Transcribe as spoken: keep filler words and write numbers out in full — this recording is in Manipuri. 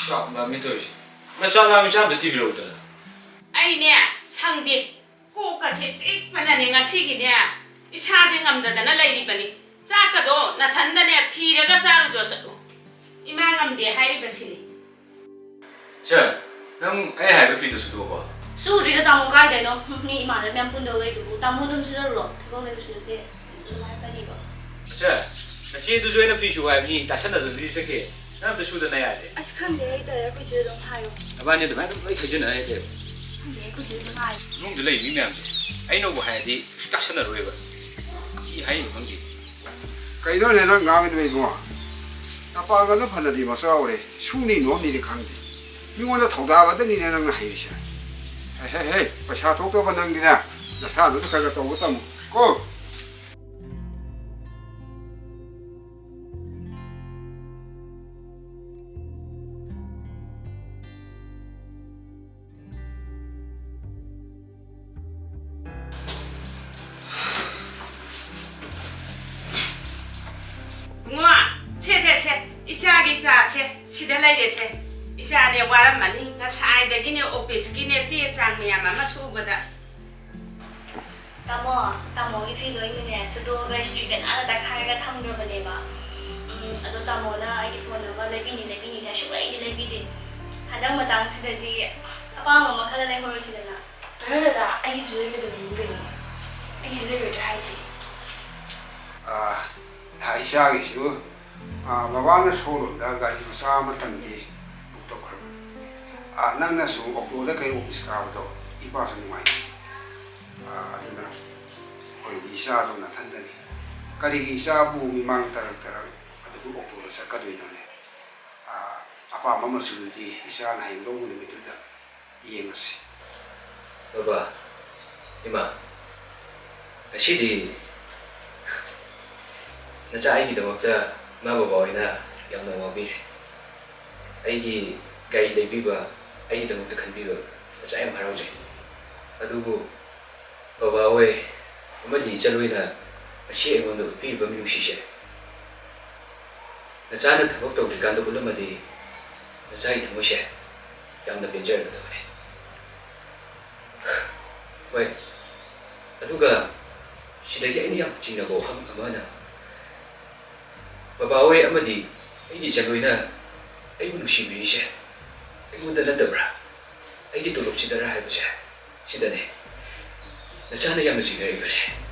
ꯆꯥꯛ ꯂꯥꯝꯃꯦ ꯇꯧꯔꯤꯁꯦ꯫ ꯅ ꯆꯥꯛ ꯂꯥꯝꯃꯤ ꯆꯥ ꯑꯝꯇ ꯊꯤꯕꯤꯔꯛꯎꯗꯅ꯫ ꯑꯩꯅꯦ, ꯁꯪꯗꯦ꯫ ꯀꯣꯛꯀꯁꯦ ꯆꯤꯛꯄꯅꯅꯦ ꯉꯁꯤꯒꯤꯅꯦ ꯏꯁꯥꯁꯦ ꯉꯝꯗꯗꯅ ꯂꯩꯔꯤꯕꯅꯤ꯫ ꯆꯥꯛꯀꯗꯣ ꯅꯊꯟꯗꯅꯦ ꯊꯤꯔꯒ ꯆꯥꯔꯨꯆꯣ ꯆꯠꯂꯨ꯫ ꯏꯃꯥ ꯉꯝꯗꯦ ꯍꯥꯏꯔꯤꯕꯁꯤꯅꯤ꯫ ꯁꯦ, ꯅꯪ ꯑꯩ ꯍꯥꯏꯕ ꯐꯤꯗꯣ ꯁꯨꯗꯣꯛꯑꯕꯣ? ꯁꯨꯗ꯭ꯔꯤꯗ ꯇꯥꯃꯣ, ꯀꯥꯏꯗꯩꯅꯣ? ꯃꯤ ꯏꯃꯥꯟꯅꯕ ꯃꯌꯥꯝ ꯄꯨꯟꯗꯧ ꯂꯩꯕꯕꯨ꯫ ꯇꯥꯃꯣ ꯑꯗꯨꯝ ꯁꯨꯖꯔꯨꯔꯣ, ꯊꯕꯛ ꯂꯩꯕꯁꯨ ꯅꯠꯇꯦ꯫ ꯑꯗꯨꯝ ꯍꯥꯏꯔꯛꯀꯅꯤꯕ꯫ ꯁꯦ, ꯅꯆꯦꯗꯨꯁꯨ ꯑꯩꯅ ꯐꯤ ꯁꯨ ꯍꯥꯏꯕꯅꯤ, ꯇꯥꯁꯟꯅꯗꯕꯗꯤ ꯆꯠꯈꯤ꯫ ꯅꯪ ꯑꯝꯇ ꯁꯨꯗꯅ ꯌꯥꯗꯦ꯫ ꯑꯁ, ꯈꯪꯗꯦ, ꯑꯩ ꯇꯜꯂꯦ, ꯑꯩꯈꯣꯏ ꯆꯦꯗ ꯑꯗꯨꯝ ꯍꯥꯏꯌꯣ꯫ ꯅꯕꯥꯅꯤ ꯑꯗꯨꯃꯥꯏꯅ ꯑꯗꯨꯝ ꯂꯣꯏ ꯈꯥꯏꯖꯤꯟꯅꯔ ꯍꯦꯛ ꯂꯩꯌꯨ꯫ ꯈꯪꯗꯦ, ꯑꯩꯈꯣꯏ ꯆꯦꯗ ꯑꯗꯨꯝ ꯍꯥꯏꯌꯣ꯫ ꯏꯃꯨꯡꯗ ꯂꯩ ꯃꯤ ꯃꯌꯥꯝꯁꯦ ꯑꯩꯅꯕꯨ ꯍꯥꯏꯔꯗꯤ ꯀꯩꯁꯨ ꯇꯥꯁꯟꯅꯔꯣꯏꯕ꯫ ꯀꯔꯤ ꯍꯥꯏꯅꯣ ꯈꯪꯗꯦ꯫ ꯀꯩꯅꯣꯅꯦ ꯅꯪ ꯉꯥꯡꯉꯤꯗꯨꯕꯣ ꯏꯕꯨꯡꯉꯣ? ꯅꯄꯥꯡꯒꯜꯗꯣ ꯐꯅꯗꯤ ꯃꯆꯥꯎꯔꯦ, ꯁꯨꯅꯤ ꯅꯣꯝꯅꯤꯗꯤ ꯈꯪꯗꯦ꯫ ꯃꯤꯉꯣꯟꯗ ꯊꯧꯗꯥꯕꯗꯅꯤꯅꯦ ꯅꯪꯅ ꯍꯩꯔꯤꯁꯦ꯫ ꯍꯦ, ꯍꯦ, ꯍꯦ, ꯄꯩꯁꯥ ꯊꯣꯛꯇꯕ ꯅꯪꯗꯤꯅꯦ, ꯅꯁꯥꯗꯨꯗ ꯈꯔ ꯈꯔ ꯇꯧꯕ ꯇꯝꯃꯨ ꯀꯣ꯫ ꯏꯕꯨꯡꯉꯣ, ꯁꯦ, ꯁꯦ, ꯁꯦ, ꯏꯆꯥꯒꯤ ꯆꯥꯁꯦ, ꯁꯤꯗ ꯂꯩꯔꯦꯁꯦ꯫ ꯏꯆꯥꯅꯦ ꯋꯥꯔꯝꯃꯅꯤ, ꯉꯁꯥꯏꯗꯒꯤꯅꯦ ꯑꯣꯐꯤꯁꯀꯤꯅꯦ ꯆꯦ ꯆꯥꯡ ꯃꯌꯥꯝ ꯑꯃ ꯁꯨꯕꯗ꯫ ꯇꯥꯃꯣ, ꯇꯥꯃꯣꯒꯤ ꯐꯤꯗꯣ ꯑꯩꯅꯅꯦ ꯁꯨꯗꯣꯛꯑꯒ ꯏꯁꯇ꯭ꯔꯤꯒ ꯅꯥꯟꯅ ꯇꯛꯈꯥꯏꯔꯒ ꯊꯝꯈ꯭ꯔꯕꯅꯦꯕ꯫ ꯎꯝ, ꯑꯗꯣ ꯇꯥꯃꯣꯅ ꯑꯩꯒꯤ ꯐꯣꯟ ꯑꯃ ꯂꯩꯕꯤꯅꯤ, ꯂꯩꯕꯤꯅꯤꯅꯦ ꯁꯨꯡꯂꯩꯗꯤ ꯂꯩꯕꯤꯗꯦ꯫ ꯍꯟꯗꯛ ꯃꯇꯥꯡꯁꯤꯗꯗꯤ ꯑꯄꯥꯝꯕ ꯑꯃ ꯈꯜꯂ ꯂꯩꯍꯧꯔꯁꯤꯗꯅ꯫ ꯗꯗꯥ, ꯗꯗꯥ, ꯑꯩꯒꯤꯁꯨ ꯂꯩꯒꯗꯕꯅꯤ ꯀꯩꯅꯣ꯫ ꯑꯩꯒꯤ ꯂꯩꯔꯣꯏꯗ꯭ꯔꯥ ꯍꯥꯏꯁꯦ? ꯑꯥ, ꯏꯆꯥꯒꯤꯁꯨ, ꯑꯥ, ꯕꯕꯥꯅ ꯁꯣꯔꯨꯝꯗ ꯒꯥꯔꯤ ꯃꯆꯥ ꯑꯃꯇꯪꯗꯤ ꯕꯨꯛ ꯇꯧꯈ꯭ꯔꯕꯅꯤ꯫ ꯑꯥ, ꯅꯪꯅꯁꯨ ꯑꯣꯛꯇꯣꯗ ꯀꯩ ꯑꯣꯐꯤꯁ ꯀꯥꯕꯗꯣ ꯏꯄꯥꯁꯨ ꯅꯨꯡꯉꯥꯏꯇꯦ꯫ ꯑꯥ, ꯑꯗꯨꯅ ꯑꯩꯈꯣꯏꯗꯤ ꯏꯆꯥꯗꯣ ꯅꯥꯊꯟꯗꯅꯤ꯫ ꯀꯔꯤꯒꯤ ꯏꯆꯥꯕꯨ ꯃꯤꯃꯥꯡ ꯇꯔꯪ ꯇꯔꯪ ꯑꯗꯨꯕꯨ ꯑꯣꯛꯇꯣꯗ ꯆꯠꯀꯗꯣꯏꯅꯣꯅꯦ? ꯑꯥ, ꯑꯄꯥꯝꯕ ꯃꯆꯨꯗꯨꯗꯤ ꯏꯆꯥꯅ ꯍꯌꯦꯡ ꯂꯧꯕ ꯅꯨꯃꯤꯠꯇꯨꯗ ꯌꯦꯡꯉꯁꯤ꯫ ꯕꯕꯥ, ꯏꯃꯥ, ꯉꯁꯤꯗꯤ ꯅꯆꯥ ꯑꯩꯒꯤꯗꯃꯛꯇ ꯏꯃꯥ ꯕꯕꯥ ꯍꯣꯏꯅ ꯌꯥꯝꯅ ꯋꯥꯕꯤꯔꯦ꯫ ꯑꯩꯒꯤ ꯒꯥꯔꯤ ꯂꯩꯕꯤꯕ, ꯑꯩꯒꯤꯗꯃꯛꯇ ꯈꯟꯕꯤꯕ ꯅꯆꯥ ꯌꯥꯝ ꯍꯔꯥꯎꯖꯩ꯫ ꯑꯗꯨꯕꯨ ꯕꯕꯥ ꯍꯣꯏ ꯑꯃꯗꯤ ꯏꯆꯜ ꯍꯣꯏꯅ ꯉꯁꯤ ꯑꯩꯉꯣꯟꯗ ꯎꯠꯄꯤꯔꯤꯕ ꯃꯤꯅꯨꯡꯁꯤꯁꯦ ꯅꯆꯥꯅ ꯊꯕꯛ ꯇꯧꯗ꯭ꯔꯤꯀꯥꯟꯗ ꯎꯠꯂꯝꯃꯗꯤ ꯅꯆꯥꯒꯤ ꯊꯃꯣꯏꯁꯦ ꯌꯥꯝꯅ ꯄꯦꯟꯖꯔꯒꯗꯕꯅꯦ꯫ ꯍꯣꯏ, ꯑꯗꯨꯒ ꯁꯤꯗꯒꯤ ꯑꯩꯅ ꯌꯥꯝ ꯆꯤꯡꯅꯕ ꯋꯥꯐꯝ ꯑꯃꯅ, ꯕꯕꯥ ꯍꯣꯏ ꯑꯃꯗꯤ ꯑꯩꯒꯤ ꯏꯆꯟ ꯍꯣꯏꯅ ꯑꯩꯕꯨ ꯅꯨꯡꯁꯤꯕꯤꯔꯤꯁꯦ ꯑꯩꯉꯣꯟꯗ ꯅꯠꯇꯕ꯭ꯔꯥ, ꯑꯩꯒꯤ ꯇꯣꯂꯣꯞꯁꯤꯗꯔꯥ ꯍꯥꯏꯕꯁꯦ, ꯁꯤꯗꯅꯦ ꯅꯆꯥꯅ ꯌꯥꯝꯅ ꯆꯤꯡꯅꯔꯤꯕꯁꯦ꯫